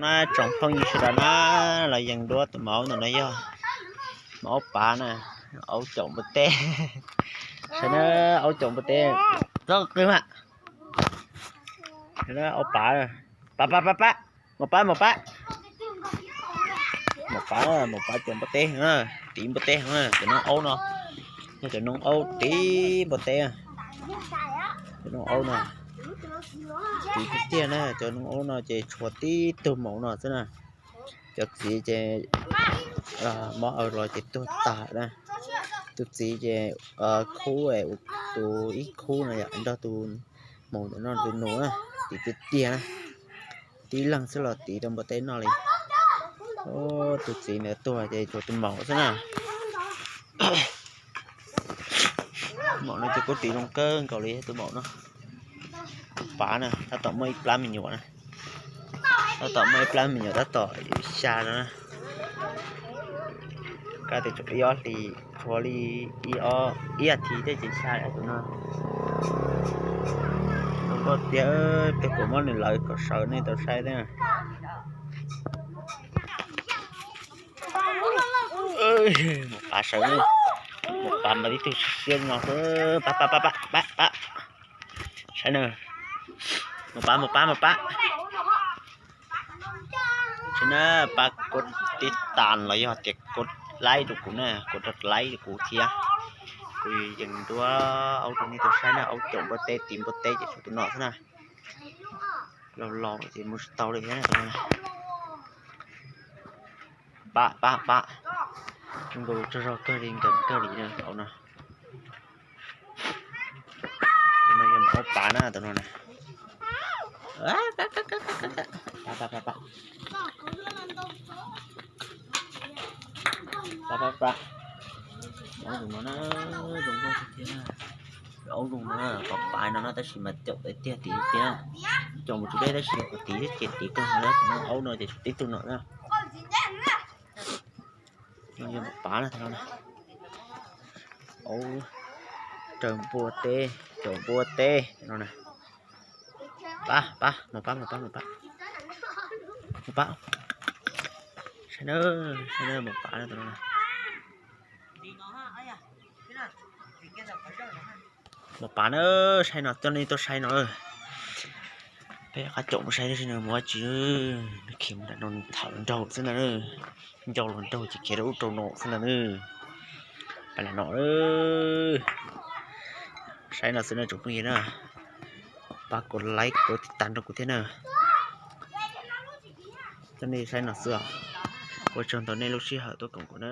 Na tsoom phooj ywg sawv daws na, los yees duab tus maum aub ntawm no yog maum aub pav na, aub caum npua teb. Saib na, aub caum npua teb, txhob qw mas. Aub pav, pav pav pav pav, maum pav maum pav. Maum pav, maum pav caum npua teb, tiv npua teb heev na. Cov noob aub no yog cov noob aub tiv npua teb. Cov noob aub no tiv tiag tiag na, cov noob aub no ces tshuav tib tug maum no xwb na. Cov txiv ces mob aws los ces tuag tas na. Tus txiv ces khub, tus ib khub no yom, nrog tus maum ntawm no tus nus na, tiv tiag tiag na. Tib leeg xwb los tiv rau npua teb noj li. Tus txiv ntawd tuag ces tshuav tus maum xwb na. Maum no ces kuj tiv zoo kawg nkaus li tus maum no. Pav na, tab tom muaj ib plab me nyuam na. Tab tom muaj ib plab me nyuam tab tom xya no na. Kab tias tshuav ib ob hlis, tshuav li ib, ib as thiv tej ces xya tus no. Zoo nkauj tiag, tej kuv muab nws lawv kom sawv nej tau saib thiab. Maum pav sawv, maum pav mas tib tug siab no, pav pav pav pav pav. Saib na, maum pav maum pav maum pav. Saib na, pab kuv tib tas los yog tias kuv like rau kuv na, kuv like rau kuv thiab. Kuv yees duab aub rau nej tau saib na, aub caum npua teb, tiv npua teb ces tshuav tus no xwb na. Laus laus ces mus tsis tau li thiab. Pab pab pab, zoo nkaus tsaug zog kawg li, nkees kawg li na aub no. Tus no yog maum aub pav na, tus no na. Aub zoo no na, zoo nkauj tiag tiag. Aub zoo no, pav pav no na, tab sis mas caum tiag tiag, tiv tiag. Caum mus tsis deb tab sis yog tiv ces tiv kawg no, aub no ces tib tug no na. No yog maum pav na, aub raws npua teb, caum npua teb no na. Pab pab, maum pab maum pab maum pab, maum pab. Saib na, saib na, maum pav na, tus no na. Maum pav na, saib no, coj nej tuaj saib no. Peb qab caum mus saib tab sis nws mus ua tsi, nws khiav mus nram no, nws tham hluas nraug xwb ntag. Ncau hluas nraug ces khiav rau ub rau no xwb ntag. Pab lam no, saib no xwb na tsoom phooj ywg na. Pab kuv like kuv tiv tas rau kuv thiab na. Coj nej saib no xwb os. Ua tsaug ntau nej lub sij hawm tuaj koom kuv na.